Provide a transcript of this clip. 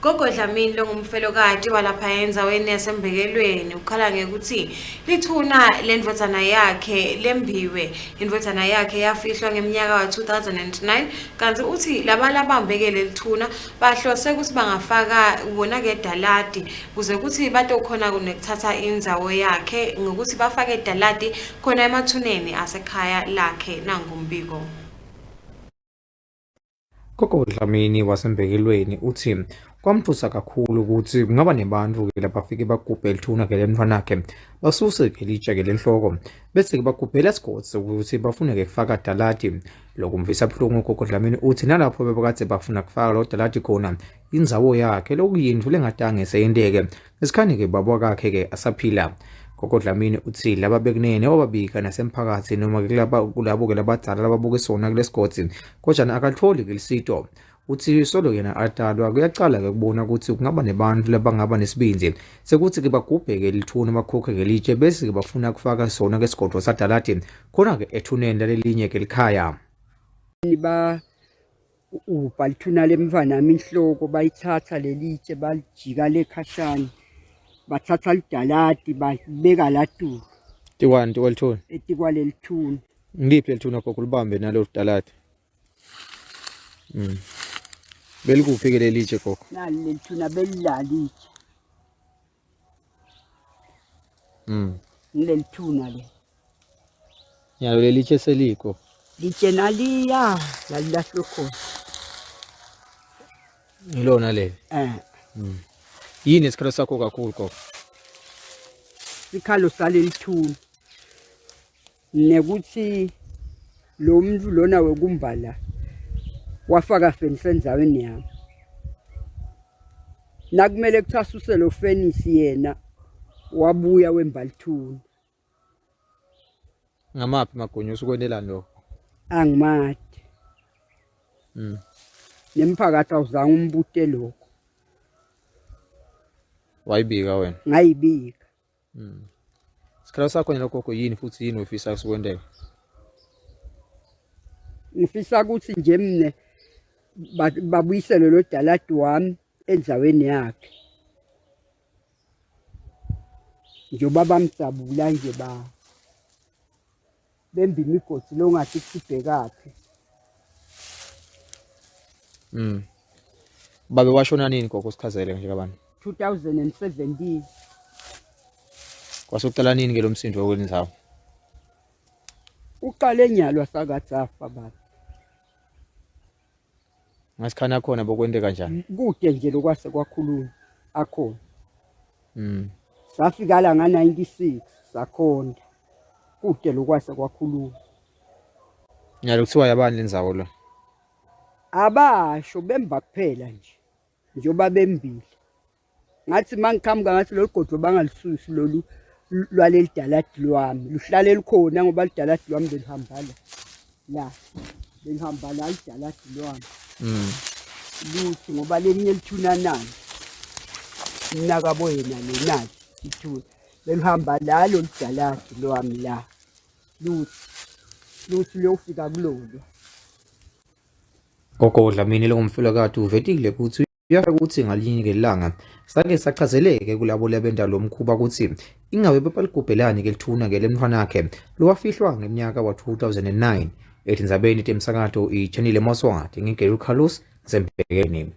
Gogo Dlamini longumfelokati walapha endzaweni yaseMbekelweni ukhala ngekuthi lithuna lendvodzana yakhe lembiwe. Indvodzana yakhe yafihlwa ngemnyaka wa-2009 kantsi utsi laba labambeke lelithuna bahlose kutsi bangafaka wona-ke daladi kuze kutsi batokhona nekuthatha indzawo yakhe ngekutsi bafake daladi khona emathuneni asekhaya lakhe nangumbiko. Gogo Dlamini waseMbekelweni utsi kwamtfusa kakhulu kutsi kungaba nebantfu-ke labafike bagubhe lithuna-ke lemntfwanakhe basuse-ke litshe-ke lenhloko bese-ke bagubhela sigodzi ukuthi bafune-ke kufaka daladi. Lokumvisa buhlungu Gogo Dlamini utsi nalapho bebakadze bafuna kufaka lo daladi khona indzawo yakhe lokuyintfo lengatange seyenteke Ngesikhathi-ke baba wakakhe-ke asaphila. Gogo Dlamini utsi laba bekunene wababika nasemphakathi noma kulabo-ke labadzala lababuke sona kulesigodzi kodvwa akalitfoli-ke lusito. Utsi solo yena atalwa kuyacala-ke kubona kutsi kungaba nebantfu labangaba nesibindzi sekuthi-ke bagubhe-ke lithuna bakhokhe ngelitshe bese-ke bafuna kufaka sona-ke sigodvo sadaladi khona-ke ethuneni lalelinye-ke likhaya. Ba ubha lithuna lemntfwanami inhloko bayithatha lelitshe balijika le khashane bathatha lidaladi balibeka latulu Tikwani tikwalithuna? etikwalelithuna Ngiliphi lelithuna gogo libambe nalo daladi? Mm. Belikuphi ke lelitshe gogo? nali lelithuna belilalitje Mm. ngilelithuna le Nyalo lelitshe selikho. Litshe naliya lalilahlwe khona. Ngilona leli. Eh. Yini isikhalo sakho kakhulu gogo? Sikhalo salelithuna. Nekuthi lo muntu lona wekumba la wafaka fenisi endzaweni yami. Nakumele kuthiwa asuse lo fenisi yena wabuya wemba lithuna. Ngamaphi magunya usukwenelani lokho? Angimati. Nemphakathi awuzange umbute lokho. Wayibika wena? Ngayibika. Sikhalo sakho nje gogo yini futhi yini ofisa sikwenteka? Ngifisa ukuthi nje mne babuyisele lo daladi wami endzaweni yakhe. Njengoba bamdzabula nje ba bemba imigodi longathi kusibhekaphi. Babe washona nini gogo sichazele nje kabantu? 2017. Kwase kuqala nini ke lo msindo kwelindzawo? Uqale nyalo asakatsafa baba. Ngasikhana khona bokwente kanjani? Kude nje lokwase kwakhulunywa akhona. Safika la nga-96 sakhonda. Kude lokwase kwakhulunywa. Nyalo kuthiwa yabani lendzawo lo? Abasho bemba kuphela nje. Njengoba bembile. Ngathi mangiqhamuka ngathi lolu godo bangalisusi lolu lwaleli daladi lwami. Luhlale lukhona ngoba lidaladi lwami belihamba la. La. Belihamba la lidaladi lwami. Luthi ngoba lelinye lithuna nani. Mnakabo yena lenali ithuna. Belihamba la lolu daladi lwami la. Luthi. Luthi luyofika kulolu. Gogo Dlamini longumfelokati uvetile kutsi uyafisa kutsi ngalinye lilanga sake sachazeleke kulabo labenta lo mkhuba kutsi ingabe babaligubhelani ke lithuna ke lemntfwanakhe lowafihlwa ngemnyaka wa-2009 etindzabeni temsakato i-Channel Maswati ngiGary Carlos ngisembhekeni.